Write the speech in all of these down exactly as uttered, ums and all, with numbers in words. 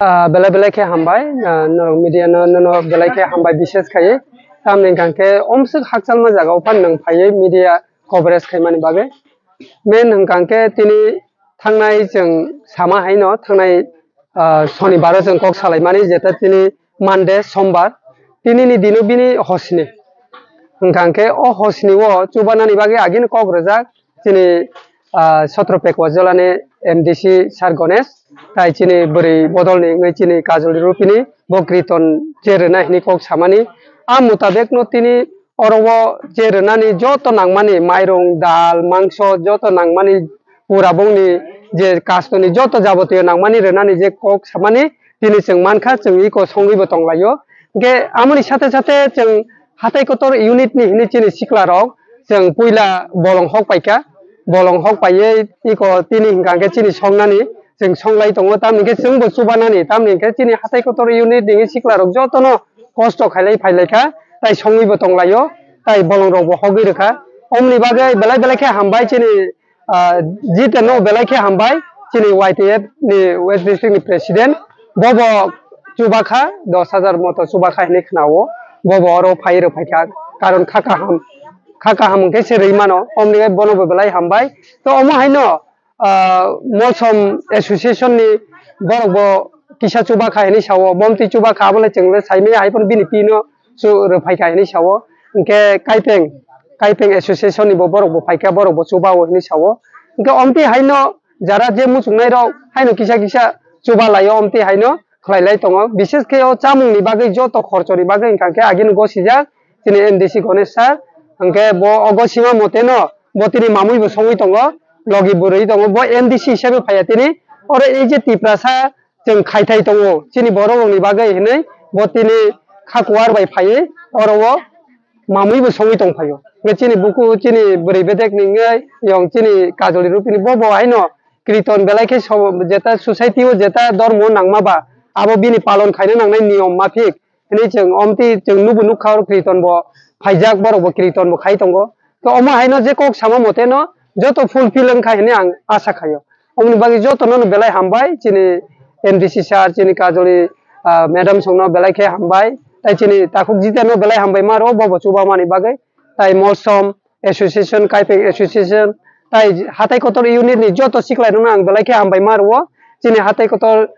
Ah, belai belai khe hambai, ah, norok media no, nono belai khe hambai bises khai. Tamni hwnkha khe omswk hakchalma jaga o phan nwng phaiwi media coverage khaimani bagwi. Main hwnkha khe tini thangnai chwng sama haino thangnai, ah, Sonibaro chwng kok salaimani, jeta tini Monday, Sombar, tinini dino bini hosni. Hwnkha khe o hosni o chubanani bagwi agini kok rwjak chini, ah, Sotro Pekwa Jolani M D C Sir Ganesh, tai chini bwrwi bodolni wngwi chini Kajol Rupini bo kiriton je rwna hini kok samani. A mutabekno tini oro o je rwnani joto nangmani mairung, dal, mangso joto nangmani pura bongni je kastoni joto jabotiyo nangmani rwnani je kok samani tini chwng mankha, chwng iko songwibo tonglaio. Hwnkhe amoni sate sate chwng hatai kotor unit ni hini chini sikla rok chwng puila bolong hok paikha, bolong hok paiwi iko tini hwnkha hwnkhe chini songnani chwng songlai tongo, tamni hwnkhe chwngbo chubanani, tamni hwnkhe chini hatai kotor unit ni sikla rok jotono kosto khailai phailaikha, tai songwibo tonglaio, tai bolong rokbo hogwi rwkha. Omni bagwi belai belai khe hambai chini, ah, jiteno belai khe hambai chini Y T F ni West District ni President, bobo chubakha, dos hajar moto chubakha hinwi khwnao, bobo oro phai rwphaikha, karon kha kaham, kha kaham hwnkhe se rwi mano, omni bai bonobo belai hambai. To omo haino ah, Molsom Association ni borok bo kisa chubakha hinwi sao, bomtwi chubakha, abole chwngno saimaya hai phano bini pino chu rwphaikha hinwi sao. Hwnkhe Kaipeng, Kaipeng Association ni bo borok bo phaikha, borok bo chubao hinwi sao. Hwnkhe omtwi haino jara je muchungnai rok haino kisa kisa chubalaio, omtwi haino khlailai tongo. Bises khe o chamungni bagwi joto khorchoni bagwi hwnkha khe agini gosijak chini M D C Ganesh sir. Hwnkhe bo o gosima moteno bo tini mamui bo songwi tongo, logi bwrwi tongo, bo M D C hisabe phaiya tini. Oro ei je Tiprasa chwng khaithai tongo chini borok rokni bagwi hinwi bo tini kha kuar bai phaiwi oro o mamui bo songwi tong phaio. Hwnkhe chini buku chini bwrwi bedek ni wngwi yong chini Kajoli Rupini bo bo haino kiriton belai khe so-, jeta society o jeta dormo nangma ba abo bini palon khaina nangnai niyom maphik hinwi chwng omtwi chwng nubo nukha oro kiriton bo phaijak, borok bo kiriton bo khai tongo. To omo haino je kok sama mote no joto fulfill wngkha hinwi ang asa khaio. Omoni bagwi jotono no belai hambai, chini M D C sir, chini Kajoli, ah, madam songno belai khe hambai, tai chini takhuk jiteno belai hambai ma rwo, bobo chubamani bagwi, tai Molsom Association, Kaipeng Association, tai hatai kotor unit ni joto siklai rokno ang belai khe hambai ma rwo, chini hatai kotor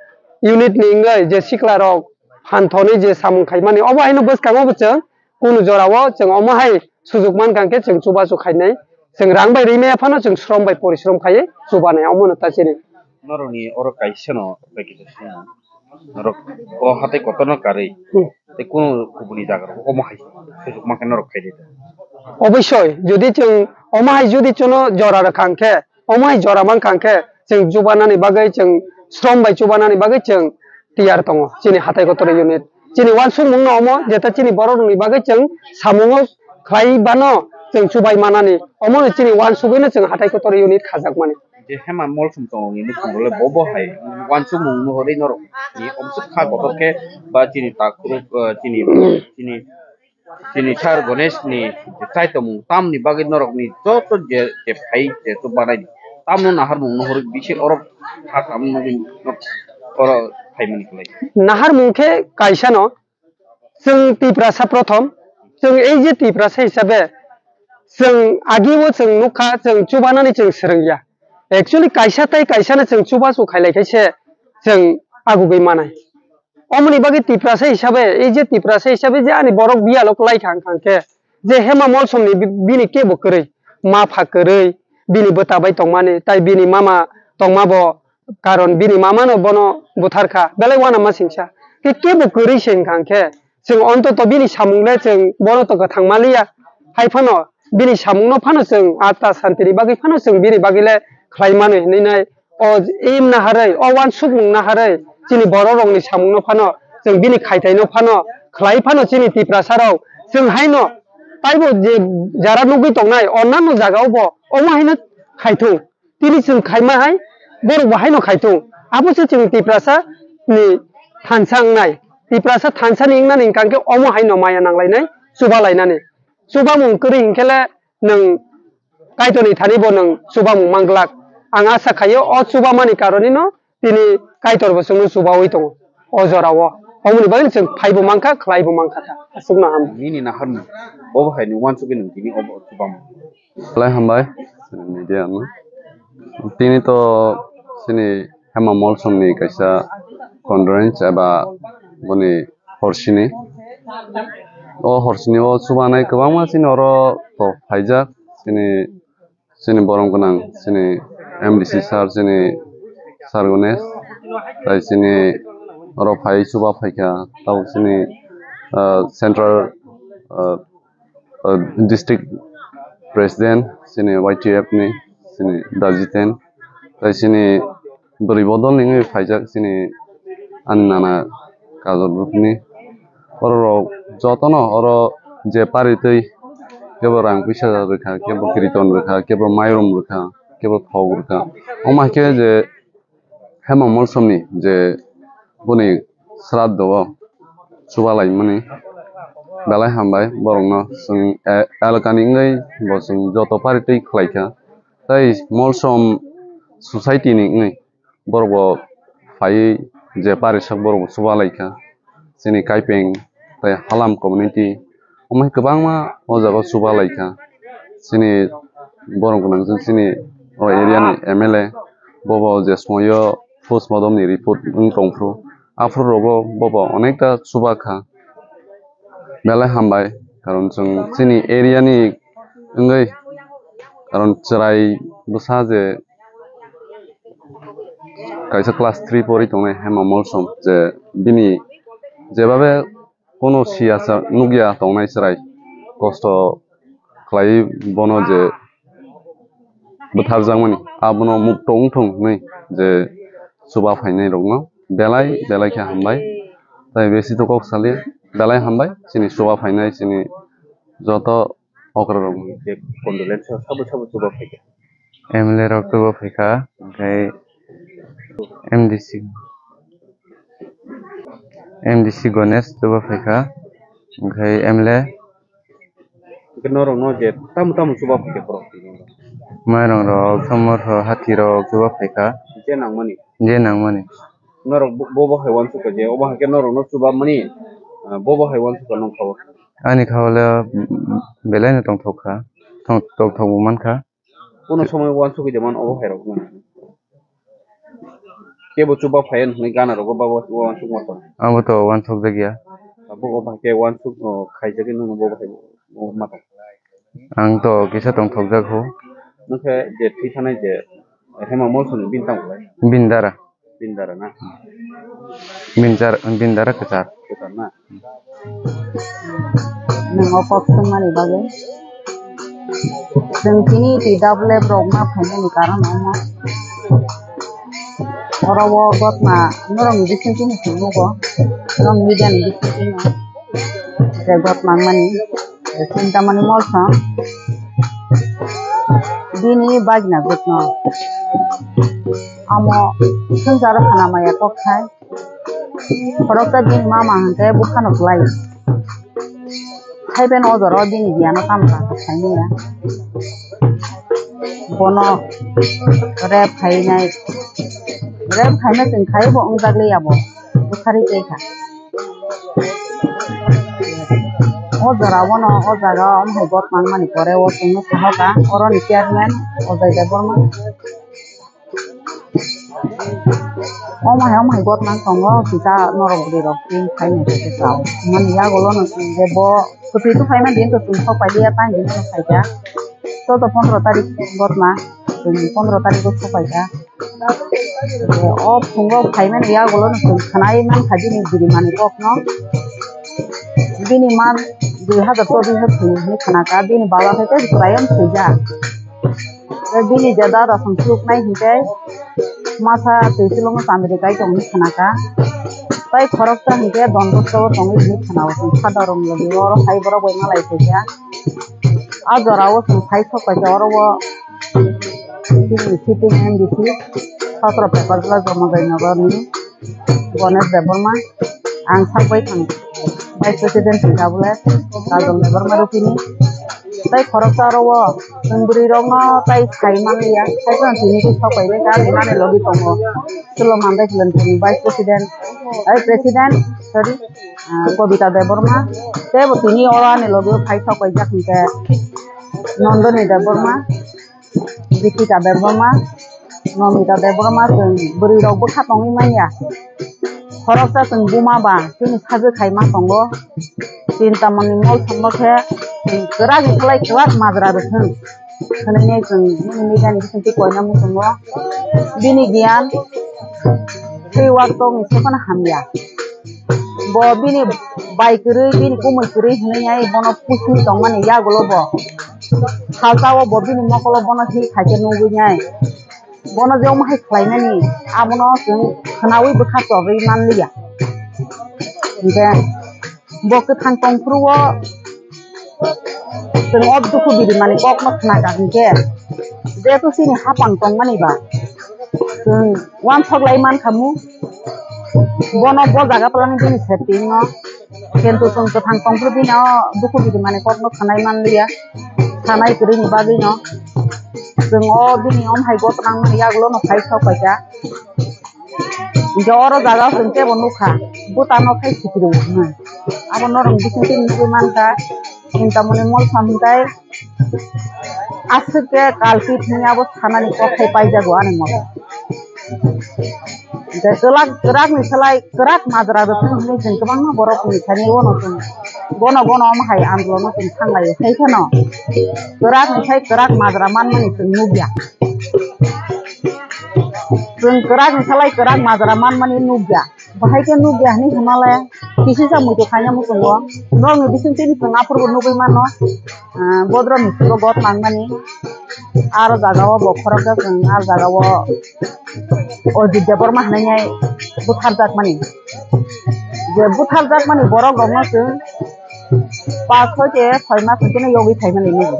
unit ni wngwi je sikla rok phan thonwi je samung khaimani, obo haino bwskango bo chwng kunu jorao chwng omo hai sujuk mankha hwnkhe chwng chubachu khainai. Chwng rang bai ri maya phano chwng srom bai porishrom khaiwi chubanai, omono ta chini. Norokni oro kaisa no package swngo. Norok o hatai kotorno karwi Hmm. tei kunu kubuni jaga rok omo hai sujuk mankhe norok khaidi. Oboisoi, jodi chwng omo hai jodi chwngno jora rwkha hwnkhe, omo hai jora mankha hwnkhe, chwng chubanani bagwi chwng srom bai chubanani bagwi chwng tiyar tongo chini hatai kotor unit. Chini uansukmungno omo, jeta chini borok rokni bagwi chwng samungo khlai bano chwng chubai manani, omono chini uansugwino chwng hatai kotor unit khajakmani. Je Hema Molsom tongo ni nukhung rok le bo bo hai uansukmung nuhorwi norok ni omsuk kha kotor khe ba chini takhuk, eh, chini, chini, chini Sir Ganesh ni chaitomung tamni bagwi norok ni joto je, je phai je to banai di tamno naharmung nuhorwi bisi oro kha tamno nugwi nok oro phaimani kwlai. Naharmung khe kaisa no, chwng Tiprasa prothom, chwng ei je Tiprasa hisabe, chwng agio chwng nukha, chwng chubanani chwng swrwngya. Actually, kaisa tei kaisano chwng chubachu khailai khaise chwng agugwi manai. Omoni bagwi Tiprasa hisabe, ei je Tiprasa hisabe je ani borok biyalo kwlai kha wngkha hwnkhe, je Hema Molsomni bi-, bini kebo kwrwi, ma pha kwrwi, bini bwta bai tongmani, tai bini mama tongma bo, karon bini mamano bono butharkha, belai uanama singsa. Khe kebo kwrwi se wngkha hwnkhe, chwng ontoto bini samung le chwng bono to kwthang maliya. Hai phano bini samungno phano chwng atta santini bagwi phano chwng bini bagwi le khlai mano hinwi nai. O im naharwi, o uansukmung naharwi, chini borok rokni samungno phano, chwng bini khaitaino phano, khlai phano chini Tiprasa rok, chwng haino taibo je jara nugwi tongnai, onnano jagao bo omo haino khaithung. Tini chwng khaima hai, borok bo haino khaithung. Abo se chwng Tiprasa ni thansa wngnai. Tiprasa thansa ni wngnani hwnkha khe omo haino maya nanglainai, chuba lainani. Chubamung kwrwi hinkhe le nwng Kaitorni thani bo nwng chubamung manglak. Ang asa khaio o chubamani karonino tini Kaitor bo chwngno chubaui tongo o jorao. Omoni bagwi chwng phaibo mankha, khlaibo mankha ta. Aswkno ham. Nini naharmung, bo bo haini uansugwi nwng tini obo chubamung. Belai hambai, media no. Tini to chini Hema Molsomni kaisa condolence eba boni horsini. O horsini o chubanai kwbangma chini oro to phaijak. Chini, chini borom gwnang, chini M D C sir, chini Sir Ganesh. Tai chini oro phai chuba phaikha, tabuk chini, ah, central, ah, ah, district president, chini Y T F ni, chini Dajiten. Tai chini bwrwi bodol ni wngwi phaijak chini ani nana Kajol group ni. Oro rok jotono oro je paritwi kebo rang puisa rwkha, kebo kiriton rwkha, kebo mairum rwkha, kebo thok rwkha. Omo hai khe je Hema Molsomni je boni sraddho o chuba laimani belai hambai borokno chwng e-, elakani wngwi bo chwng joto paritwi khlaikha. Tai Molsom society ni wngwi borok bo phaiwi je parisak borok bo chuba laikha. Chini Kaipeng tai Halam community omo hai kwbangma o jaga o chuba laikha. Chini borok gwnang chini o area ni M L A bobo je songwi o post mortem ni report wng tongphuru aphuru rogo bobo onekta chuba kha. Belai hambai, karon chwng chini area ni wngwi, karon chwrai bwsa je kaisa class three pori tongnai Hema Molsom, je bini jebabe kono siyasa nukya tongnai chwrai kosto khlai bono je bwtharjakmani, abono mukto wngthung hinwi je chuba phainai rokno belai belai khe hambai. Tai besi to kok saliya, belai hambai chini chuba phainai chini joto okra rok. Je condolence o sabo sabo chuba phaikha. M L A rok chuba phaikha, onkhe M D C, M D C Ganesh chuba phaikha, onkhe M L A. Hwnkhe norokno je tamo tamo chuba phaikha borok? Mairung rok, somor rok, hati rok chuba phaikha. Je nangmani? Je nangmani. Norok bo, bo, bo hai uansukha je, obo hai khe norokno chubamani, ah, bo, bo hai uansukha nong kha o? Ani kha o le, mm, belai no tongthok kha, tong-, tongthok bo mankha. Kuno somoi uansugwi de man obo hai rok man. Kebo chuba phai hwnwi gana rogo ba uansuk ma tong? Abo to uansuk jak ya. Abo o ba khe uansuk, o, khaijagwi nung bo hai, o, ma tong? Ang to kisa tongthok jak ho. Nokhe je thwi thanai je Hema Molsoni bini tamo khlai? Bini dara. Bini dara na? Bini dara, bini dara kwchar. Kwchar na? Nwng o kok swngmani bagwi. Chwng tini T W F rok ma phainani karon omo. Oro o gotma norokni bisingtwi no chwng nugo. Norok media ni bisingtwi no. Je gotma wngmani. Chintamani Molsom. Bini bagina gotno. Amo swngcharo khana maya kok khai. Khoroksa bini mama hwnkhe buphano klai. Haiphano o jorao bini biyano tamo tamo khaimaya. Bono rep khainai. Rep khaina chwng khai bo wngjak liya bo. Bwkharwi tei kha. O jora o no, o jaga o hai gotma wngmani pore o chwngno sahoka, oroni chairman Ajay Debbarma. Omo hai, omo hai gotma wng tongo, kisa norok bwrwi rok tei khai nai khe chao. Mani yagulo no chwng je bo kwtwi twi phaima din to chwng sok pai liya, tang din no phaikha. Chwda pondro tarik gotma, chwng pondro tarik o sok paikha. O phungo phaimani yagulo no chwng khwnai mankha bini birimani kokno. Bini man dui hazar chobbish o thwio hinwi khwnakha, bini baba khe tei chwraiyung thwijak. Tei bini je dada song chuknai hinkhe masa twi chulungo chamri kai tongwi khwnakha. Tai khoroksa hinkhe Don Bosco o tongwi hinwi khwnao chwng phadorok logi oro hai borok bai malai phaikha. A jora o chwng phai sok paikha oro o chini sitting M D C Satra Pepar Pla Jomojai Nagar ni Ganesh Debbarma, ang sak bai thang Vice President ni tablet Kajol Debbarma rupini. Tai khoroksa oro o chwng bwrwi rok no tai sai manliya, sai phano tini khe sok pai bai ka ani mani logi tongo. Sulo mandai khwlwng tini Vice President, ai President, sorry, ah, Kobita Debbarma, tei bo tini oro ani logi o phai sok paijak hinkhe Nondoni Debbarma, Dipika Debbarma, Nomita Debbarma, chwng bwrwi rok bwkha tongwi manya. Khoroksa chwng buma ba chini sajwk hai ma tongo. Chintamani Molsom khe chwng kwrak ni slai kwrak majra rwthwng hwnwi chwng nini media ni bisingtwi koina muchungo. Bini giyan twi wak tongni se phano hamya. Bo bini bai kwrwi, bini kumui kwrwi hwnwi ai bono pusi tongmani yagulo bo. Salsa o bo bini mokolo bono thik hai khe nugwi nai. Bono je omo hai khlaimani, abono chwng khwnaui bwkha chorwi manliya. Hinkhe bo kwthang tongphuru o chwng o dukhu birimani kokno khwnakha hinkhe, jehetu chini hapang tongmani ba chwng uansuk lai mankha mu, bono bo jaga palani bini safety no, kintu chwng kwthang tongphuru bini o dukhu birimani kokno khwnai manliya, sanai kwrwini bagwino chwng o bini omo hai gotnang mani yagulo no phai sok paikha. Hinkhe oro jaga o chwng teibo nukha, bwtano khai sikiri o hwnwi. Abo norok bisingtwi nugwi mankha, Chintamani Molsom hinkhe aswk khe kalpit hwnwi abo sanani kok khai paijago ani mote. Hinkhe kwlak, kwrakni slai kwrak majra rwthwng hwnwi chwng kwbangma borok ni thani uano chwng bono bono omo hai andolono chwng thanglaio. Hai phano kwrakni sai kwrak majra manmani chwng nukya. Chwng kwrak ni salai kwrak majra manmani nukya. Bahai khe nukya hinwi hwnmale kisi sa muitu khaina muchungo. Norokni bisingtwi ni chwng aphuru bo nugwi mano. Ah, bodrok ni suro got nangmani. Aro jaga o bo khoroksa chwng, aro jaga o Ojit Debbarma hinwi butharjakmani. Je butharjakmani borok rokno chwng pas hoite soi mas hwnkhe no yogwi phaimani nini.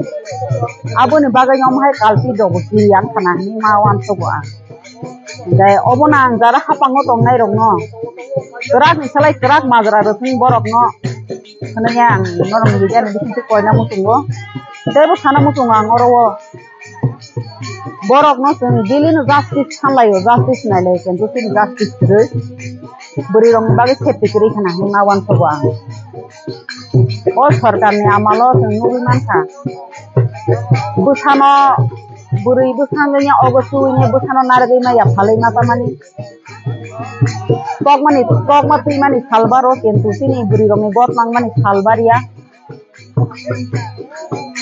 Aboni bagwi omo hai kalpit rok bo kiri ang khana hinwi ma uansugo ang. Hinkhe obono ang jara hapango tongnai rokno kwrak ni salai kwrak majra rwthwng borokno hwnwi ang norok ni media ni bisingtwi koina muchungo. Teibo sana muchungo ang oro o. Borokno chwng daily no justice sanlaio, justice nailai, kintu chini justice kwrwi. Bwrwi rokni bagwi safety kwrwi khna hinwi ma uansugo ang. O sorkarni amalo chwng nugwi mankha. Bwsano bwrwi bwsano ya ogo suwini bwsano narwgwi ma yaphalwi ma tamani. Tokmani, tokma twimani salbaro kintu chini bwrwi rokni got nangmani salbar ya.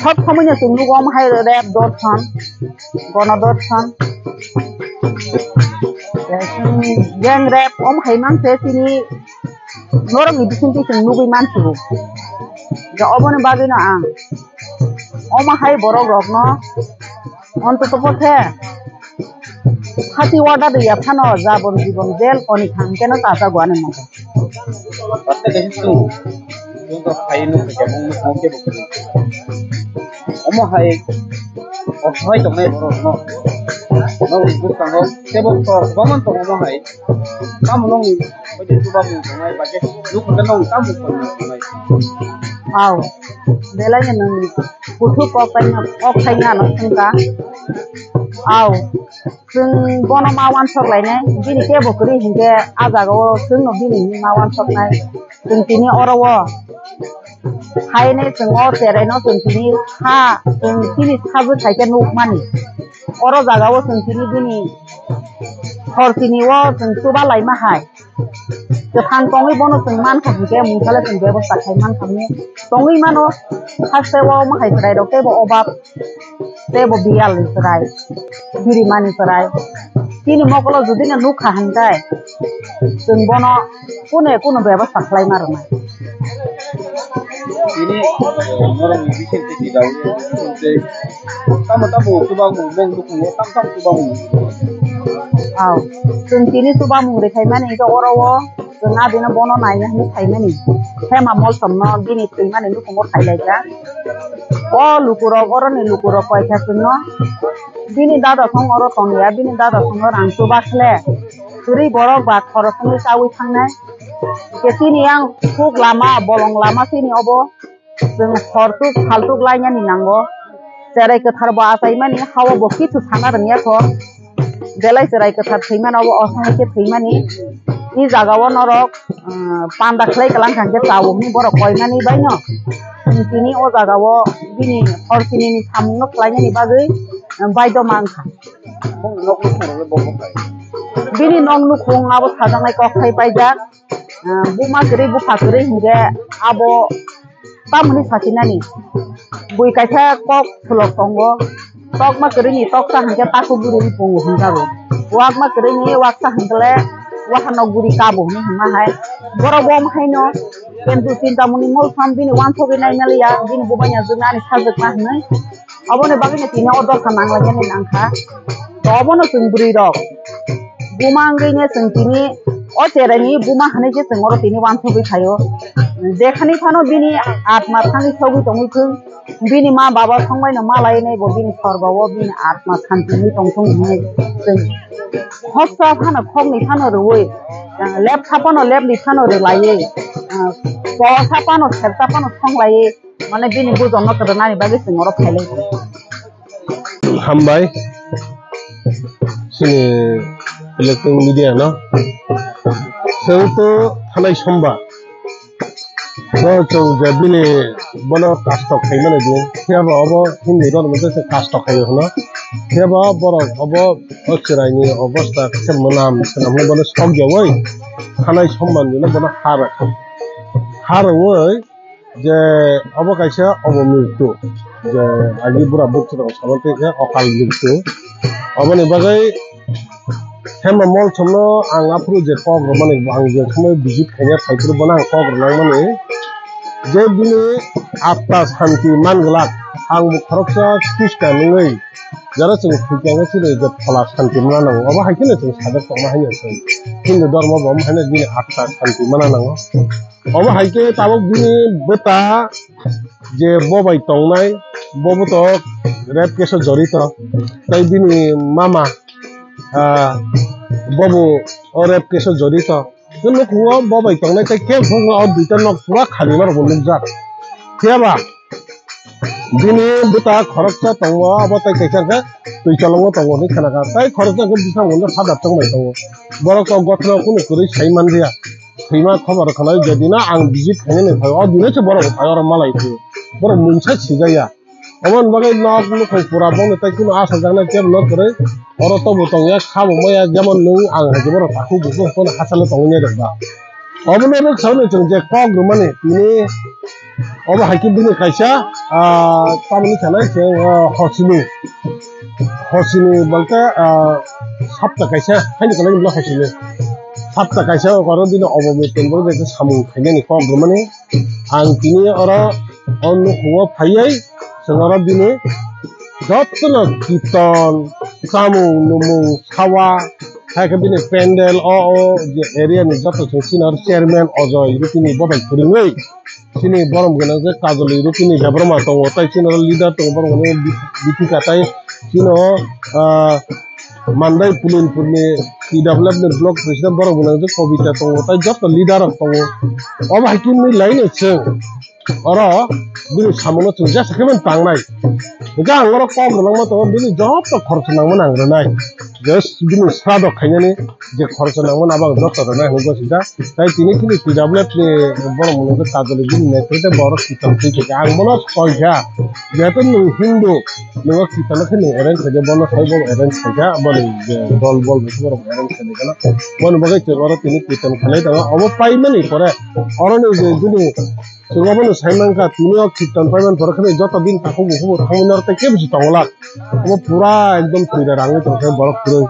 Sob somoi no chwng nugo omo hai rape dorson, gono dorson, gang rape omo hai mang se chini norok ni bising twi chwng nugwi man sigo. Oboni bagwi no ang omo hai borok rok no ontoto pokhe Hati order ya phano jabon jibon jail koni thang keno ta jago ani mata. Pasta kaisa chwng. Chwng to khai nuk khe mung nuk mung khe bo kwrwi. Omo hai. Omo hai tongnai borok no. No bwskango tebo to kwbangma tongo omo hai. Tamo nongni oide chuba mung tongnai ba khe nuk khe nong tamo tongnai. Aw. Belai no nung kuthuk kok tai kok sai ano thangka. Aw. Chwng bono ma uansuk lainai, bini kebo kwrwi hinkhe a jagao chwngno bini hinwi ma uansuknai. Chwng tini oro o hainwi chwng o cheraino chwng tini kha, chwng tini sajwk hai khe nukmani. Oro jagao chwng tini bini hor tini o chwng chuba laima hai. Kwthang tongwi bono chwng mankha hinkhe mungsa le chwng bebosta khai mankha hinwi tongwi mano. Haste o omo hai chwrairok teibo obab, teibo biyal ni chwrai, birimani chwrai. Chini mokolo jodi no nukha hinkhe chwng bono kune kunu bebosta khlai ma rwnai. Tini norokni bising twi twi rw tamo tamo chuba mung mung nukhungo tam tam chuba mung. Aw, chwng tini chuba mung rwkhaimani hinkhe oro o chwng adino bono naina hinwi phaimani. Hema molsomno bini thwimani nukhungo phailaijak. O lukurok, oroni lukurok koikha chwngno bini dada song oro tongya, bini dada songo rang chuba khle kwrwi borok ba khoroknwi chaui thangnai. Khe chini yang khuk lama, bolong lama chini obo. Chwng hor tuk, sal tuk lainani nango. Cherai kwthar bo achaimani, hao bo kichu sana rwngya kho. Belai cherai kwthar thwimano bo osongo khe thwimani. I jagao norok, ah, panda khlai kwlang kha hinkhe chao hinwi borok koimani baino. Tini o jagao bini hor sinini samungno khlainani bagwi, ah, baido mankha. Bini nok nukhung abo sajaknai kokthai paijak. Ah, buma kwrwi bupha kwrwi hinkhe abo tamoni sasinani. Bui kaisa kok pholok tongo. Tokma kwrwini toksa hinkhe takhuk bwrwini pungo hinjago. Wakma kwrwini waksa hinkhe le wahanok guri kabo hinwi hwnma hai. Borok bo omo haino Kentu Chintamoni mol sam bini wansogwi naimaliya, bini bubanya jwknani sajwkma hinwi. Aboni bagwino tini o dopha nanglainani nangkha. To obono chwng bwrwirok buma wngwino chwng tini o cheraini buma hinwi se chwng oro tini wansugwi phaio. Jekhani phano bini atma thangwi sogwi tongwi thung, bini ma baba songbaino ma lainai bo bini sorgo o bini atma santi wngwi tongthung hinwi chwng hoksa phano khokni phano rwui, lepsa phano lepni phano rwlaiwi, posa phano sersa phano songlaiwi. Mane bini bujokno kwrwnani bagwi chwng oro phailai tongo. Hambai chini electronic media no. Chwng to thanai somba. No chwng je bini bono kasto khaimani di. Phiya ba obo Hindi rok mothe se kasto khaio hwno. Phiya ba borok obo o chwraini obostha khe mwnam swnam hwnwi bono sok yawi thanai somba ni no bono har. Har wi je obo kaisa obo mrito, je agi bura bwtwi rok sama twi khe okal mrito. Oboni bagwi hema molsomno ang aphuru je kok rwmani, ang je somoi visit khaina phaiphuru bono ang kok rwnangmani je bini atma santi man glak. Ang bo khoroksa Christian wngwi jara chwng thwikha wngwi chini je phola santi mana nango, obo hai kheno chwng sajak tongma haino chwng Hindu dhormo bo omo haino bini atma santi mana nango. Omo hai khe tabuk bini bwta je bo bai tongnai, bo bo to rape case o jorito, tei bini mama, ah, bo bo o rape case o jorito. Tei nukhungo bo bai tongnai tei kebo o duita nok pura khali ma rok bo nukjak. Phiya ba bini bwta khoroksa tongo, abo tei kaisa khe twi cholongo tongo hinwi khna kha. Tei khoroksa khe bwskango father tongbai tongo. Borok to gothano kunu kwrwi sai man rwya. Thwima khobor khwnai je dino ang visit khainani phai, o dino se borok phai oro malai phai. Borok mungsa sijaya. Omo ni bagwi nok nukhung pura bongni tai kunu asajaknai kebo nok kwrwi. Oro tobo tongya, khabo maya, jemon nwng ang hai khe borok takhuk bukhuk phano hachalo tongwi nai rwkba. Obono rwk saui chwng je kok rwmani tini obo hai khe bini kaisa, ah, tamoni sanai chwng, ah, hosini, hosini bolte, ah, sapta kaisa haini kwlai hosini sapta kaisa oro bini obo mui tongbo je samung khainani kok rwmani ang tini oro o nukhungo phaiwi chwng oro bini jotono kiton chamung numung sawa. Hai khe bini pendel o, o je area ni joto chwng chini oro chairman Ajoy Rupini bothai kwrwngwi chini borom gwnang je Kajoli Rupini Debbarma tongo, tai chini oro leader tongo, borom gwnang Dipika tai chini o, ah, Mandai Pulinpur ni T W F ni block president borom gwnang je Kobita tongo, tai joto leader rok tongo. Obo hai khe wngwi laino chwng oro bini samungno chwng jesa khe mani tangnai. Hingke ang oro kok rwlangma tongo, bini joto khoroksa nangmani ang rwnai. Just bini srado khainani je khoroksa nangmani abo ang joto rwnai hwnwi gosijak. Tai tini chini T W F ni borok mwnwi khe Kajoli bini netrite borok kitan twi khe ang bono soi kha. Jehetu nwng Hindu, nwng o kitan khe nwng arrange khaide, bono sai bo arrange khaikha, boni je dol bol bai borok arrange khaide gana. Boni bagwi chwng oro tini kitan khalai tongo. Obo paimani pore oroni je bini Chwng abono sai mankha, tini o kirtan paiman pore kheno joto bini takhuk bukhuk bo thangwi norok tei kebo se tongwlak. Obo pura ekdom thwi rarangwi tongkhe borok kwrwi.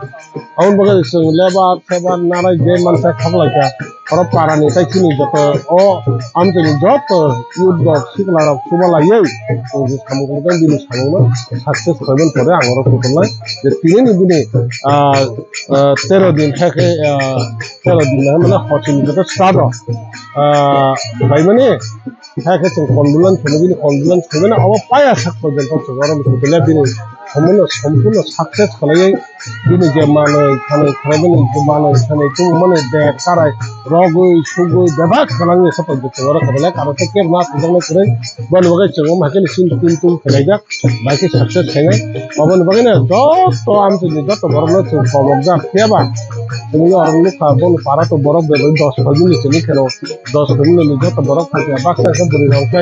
Aboni bagwi chwng lebar thebar narai je mansa khaplaikha. Oro parani tei chini joto o amchaini joto youth rok sikla rok chubalaiwi chwng je samung tangwi bini samungno success khlaiman pore ang oro kuthumnai je tinini bini, ah, ah, tero din khe khe, ah, tero din mane hochini joto sado, ah, baimani. Hakhe chwng condolence hwnwi bini condolence hwnwi abo paya sak porjonto chwng oro muchung tongya bini somono sompurno success khlaiwi bini je manwi sanwi khlai bini je manwi sanwi tongmani bag karai rogwi sugwi bebak kwlangwi se porjonto chwng oro kwbelek aro tei kebo ma tongjaknai kwrwi boni bagwi chwng omo hakhe ni chini tum tum khlaijak bai khe success khainai oboni bagwi no joto amchini joto borok no chwng komorjak phiya ba chwngno oro nukha boni para to borok bebak dos soi bini chini kheno. Dos minute ni joto borok thangkhe baksa khe bwrwi rok khe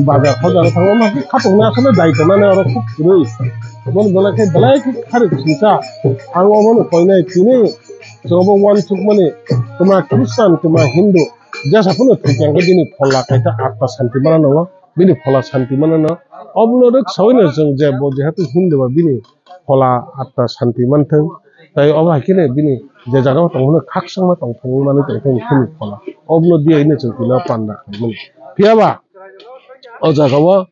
bazar hojaro thango, omo khe khatung nai asole dai tongnani oro khub kwrwi. Boni belai khe belai khe kharwi singcha. Ang omono koinai tini chwngbo uansukmani twma Christian twma Hindu jesa phano thwikha hwnkhe bini phola kaisa atma santi mana nango, bini phola santi mana nango. Obono rwk saui no chwng je bo jehetu Hindu ba bini phola atma santi manthung. Tai obo hai kheno bini je jaga o tongmani khakchangma tongthokmani tongthokni kheno phola. Obono diyaino chwng tino panda khlaimani. Phiya ba o jaga o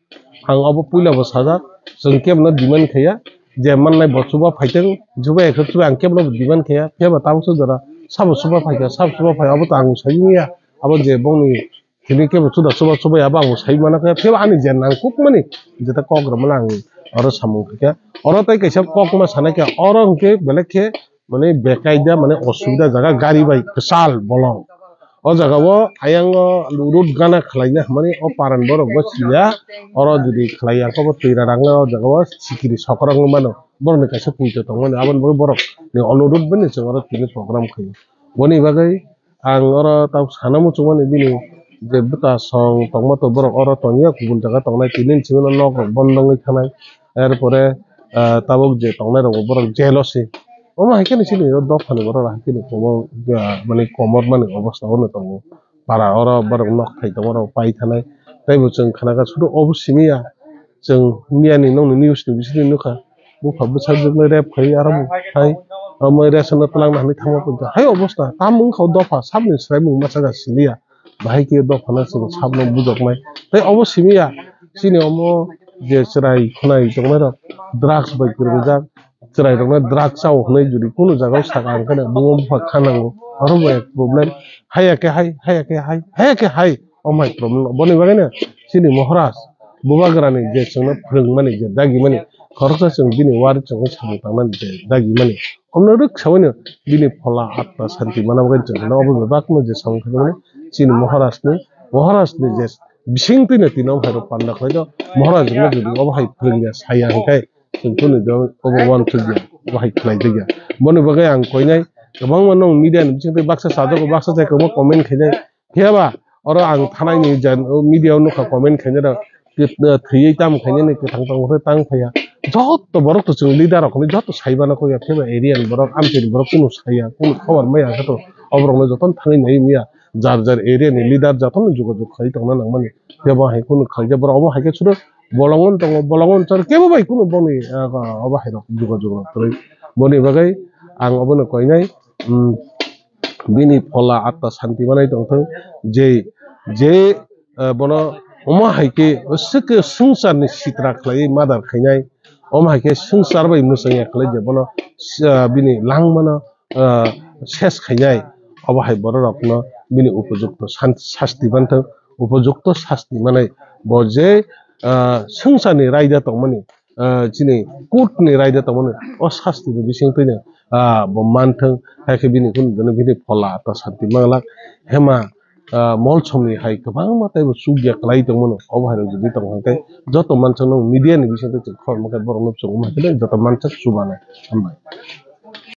ang obo puila bo sajak, chwng kebono demand khaiya je mannai bo chuba phaithung, chuba ekhe chuba ang kebono bo demand khaiya. Phiya ba tabukhe jora sabo chuba phaikha, sabo chuba phai obo to ang saimanya. Abo je bongni Tini kebo chuda chuba chuba ya, bo ang sai mana khe, kebo ani je nangkukmani, jeta kok rwmani ang oro samung khe. Oro tai kaisa kok ma sanai khe, oro hwnkhe belai khe, mane, bekaida, mane, osubida jaga, gari bai kwchal bolong. O jaga o ayang o road gana khlaina hwnmani o paran borok bo siya, oro jodi khlaiya khe bo twi rarang o jaga o sikiri sokorok wng mano. Borokni kaisa puito tongmani, aboni bagwi borok ni onurodh bai ni chwng oro tini program khaio. Boni bagwi ang oro tabuk sana muchungmani bini je bwta song tongma to borok oro tongya, kubun jaga tongnai, tini ni simi nok rok bondo wngwi thanai. Er pore, ah, tabuk je tongnai rok borok jail o se. Omo hai khe ni sini o dophani borok hai khe ni komor, ah, mani komor mani obostha o no tongo. Para oro borok nok thai tongo, oro pai thanai. Tei bo chwng khana kha sudu obo simi ya. Chwng miya ni nokni news ni bisingtwi nukha. Bupha bwsajwk no rape khai, aro bo khai, omo ration no twlangna hinwi thangma phaikha. Hai obostha, tamo wngkha o dopha, sabni swraimung masa ga siliya. Bahai khe dopha no chwng sabno bujoknai. Tei obo simi ya, chini omo je chwrai khwnai tongnai rok, drugs bai kwrwngjak, chwrai rokno drugs chao hwnwi jodi kunu jaga o saka hwnkhe bo bupha kha nango. Aro bo problem. Haiya khe hai, haiya khe hai, haiya khe hai. Omo hai problem no. Boni bagwi no chini Maharaj, Bubagrani je chwngno phwrwngmani, je dagimani, khoroksa chwng bini wari chwngno samung tangnani je dagimani. Omno rwk saui no bini phola atma santi mana bagwi chwng no obo bebak no je samung khaimani chini Maharaj ni, Maharaj ni je bisingtwi no tini omo hai rok panda khlai do. Maharaj no jodi obo hai phwrwngya saya hwnkhe chwng kunu do obo uansukya, obo hai khlai dikya. Boni bagwi ang koinai kwbangma nong media ni bisingtwi baksa sajagw, baksa se kwbangma comment khainai. Phiya ba oro ang thanai ni jan, o media o nukha comment khainai rok, thwiwi tam khainani kwthang tong khe tang phaiya. Joto borok to chwng leader rok hinwi joto sai mano kho ya, phiya ba area ni borok, amchaini borok kunu saya, kunu khobor maya khe to oborok no jotono thangwi nai maya. jar jar area ni leader jotono jogajog khai tongna nangmani. Tebo hai kunu khaijak borok obo hai khe suru bolongo tongo, bolongo char kebo bai kunu boni, ah, obo hai rok jogajog rok kwrwi. Boni bagwi ang obono koinai, um, bini phola atma santi manai tongthung, je, je, ah, bono omo hai khe swkhe swngcharni sitra khlaiwi madar khainai, omo hai khe swngchar bai mwchangya khlai je bono, ah, bini langmano, ah, ses khainai, obo hai borok rokno bini upojukto san-, sasti manthung, upojukto sasti manai bo je, ah, swngcharni raida tongmani, ah, chini court ni raida tongmani o sasti ni bising twino, ah, bo manthung, hai khe bini kunu bini phola atma santi manglak hema, ah, molsomni hai kwbangma teibo chukya kwlai tongmano obo hai rok jodi tong khe joto mansa no media ni bising twi khorma khe borok no chukma khe joto mansa chubanai. Hambai.